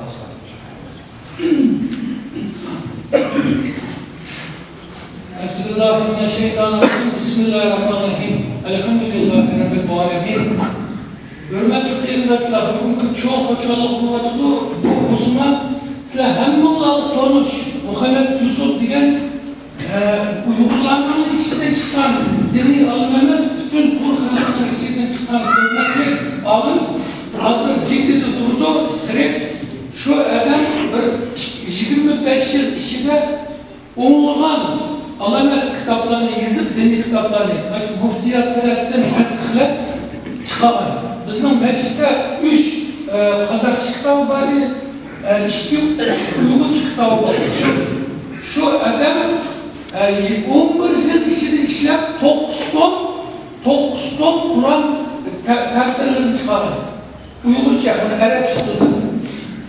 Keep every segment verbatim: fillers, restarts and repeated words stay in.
أعوذ بالله من الشيطان الرجيم. بسم الله الرحمن الرحيم. الحمد لله رب العالمين. ھۆرمەتلىك قېرىنداشلار، بۈگۈنكى چوڭ خۇشاللىق بولۇۋاتىدۇ. بۇ مۇسۇلمان، سىلەر ھەممىڭلارغا تونۇش مۇھەممەد يۈسۈپ دېگەن، ئە، ئۇيغۇرلارنىڭ ئىچىدىن چىققان دىنىي ئالىم ئەمەس، پۈتۈن تۈرك خەلقىنىڭ ئىچىدىن چىققان ھۆرمەتلىك ئالىم، ھازىر جىددىيدە تۇرىدۇ، تىرىك. شۇ ئادەم بىر يىگىرمە بەش يىل ئىچىدە ئوڭلىغان ئالامەت كىتابلارنى يېزىپ، دىنىي كىتابلارنى، مانا شۇ مۇفتىيات تەرەپتىن تەستىقلاپ چىقارغان. بىزنىڭ مەسچىتتە ئۈچ، ئە، قازاقچە كىتابى بار ئىدى، ئە، ئىككى ئۇيغۇرچە كىتابى بار. شۇ، شۇ ئادەم، ئە، ئون بىر يىل ئىچىدە ئىشلەپ، توققۇز توم، توققۇز توم قۇرئان تە-، تەپسىرلىرىنى چىقارغان. ئۇيغۇرچە، بۇنى ئەرەبچە قىلدى.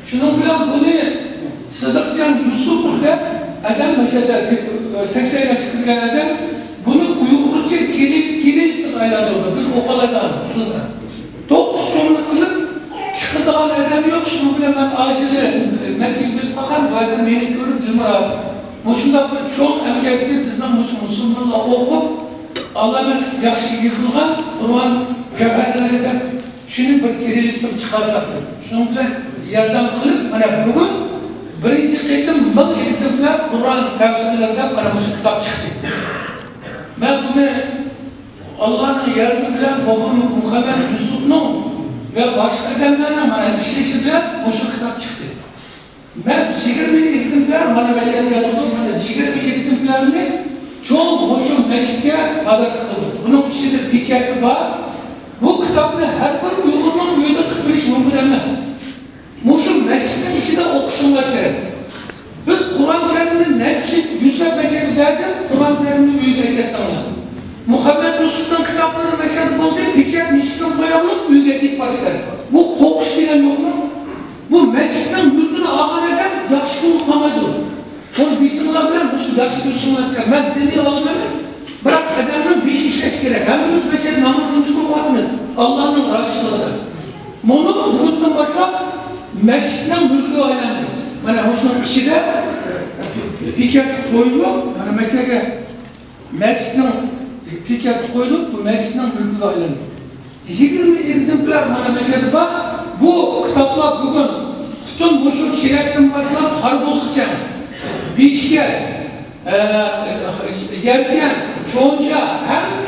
شۇنىڭ بىلەن بۇنى سىدىقجان يۈسۈپ دەپ ئادەم، مەسىلەن، سەكسەن ياشقا كىرگەن ئادەم، بۇنى ئۇيغۇرچە كىرىل-، كىرىللىتسىغا ئايلاندۇردى. بىز ئوقۇۋالىدىغان تىلدا. توققۇز تومنى قىلىپ چىقىدىغان ئادەم يوق. شۇنىڭ بىلەن مەن ئاشۇ يىلى مەكتەپكە كېلىپ قالغان، بۇ ئادەم مېنى كۆرۈپ، دىلمۇرات، مۇشۇنداق بىر چوڭ ئەمگەكنى بىزنىڭ مۇشۇ مۇسۇلمانلار ئوقۇپ، ئالامەت ياخشى يېزىلغان قۇرئان گەۋھەرلىرى دەپ شۇنى بىر كىرىللىتسىغا چىقارساق دەپ. شۇنىڭ بىلەن ياردەم قىلىپ، مانا بۈگۈن بىرىنچى قېتىم مىڭ ئېكزېمپلار قۇرئان تەپسىرلىرى دەپ مانا مۇشۇ كىتاب چىقتى. مەن بۇنى ئاللانىڭ ياردىمى بىلەن مۇھەممەد يۈسۈپنىڭ ۋە باشقا ئادەملەرنىڭ مانا ئىشلىشى بىلەن مۇشۇ كىتاب چىقتى. مەن يىگىرمە ئېكزېمپلار، مانا مەشەدە ياتىدۇ، مانا يىگىرمە ئېكزېمپلارنى چوڭ مۇشۇ مەسچىتكە پاداركا قىلدىم. بۇنىڭ ئىچىدە پېچاتى بار. بۇ كىتابنى ھەر بىر ئۇيغۇرنىڭ ئۆيىدە قىلىپ بېرىش مۇمكىن ئەمەس. مۇشۇ مەسچىتنىڭ ئىچىدە ئوقۇشۇڭلار كېرەك. بىز قۇرئان كەرىمنى نەچچە يۈزلەپ مەشەدە بەردۇق، قۇرئان كەرىمنى ئۆيگە ئەكەتتىڭلار. مۇھەممەد يۈسۈپنىڭ كىتابلىرى مەشەدە بولدى، پېچەت نېچىدىن قوياقلىق ئۆيگە ئەكېتىپ بارسىلەر. بۇ قورقۇش دېگەن يوقمۇ؟ بۇ مەسچىتنىڭ مۈلكىنى ئالغان ئادەم ياخشى كۈنگە قالمايدۇ. بۇ بىسمىللا بىلەن مۇشۇ ياخشى كۆرۈشۈڭلار كېرەك. مەن دىنىي ئالىم ئەمەس، بىراق ئادەمنىڭ بېشى ئىشلەش كېرەك. ھەممىمىز مەسچىتتە ناماز نېمىز ئوقۇۋاتىمىز، ئاللانىڭ رازىلىقىدا. مۇنۇ بۈگۈندىن باشلاپ مەسچىتنىڭ مۈلكىگە ئايلاندى. مانا مۇشۇنىڭ ئىچىدە پېچەت قويۇلۇپ، مانا مەسىلەگە مەسچىتنىڭ پېچەتى قويۇلۇپ، بۇ مەسچىتنىڭ مۈلكىگە ئايلاندى. يىگىرمە ئېكزېمپلار مانا مەشەدە بار. بۇ كىتابلار بۈگۈن پۈتۈن مۇشۇ چېرەكتىن باشلاپ قارابۇلۇققىچە، بىشكەك، ئە، يەركەن، چونجا، ھەممە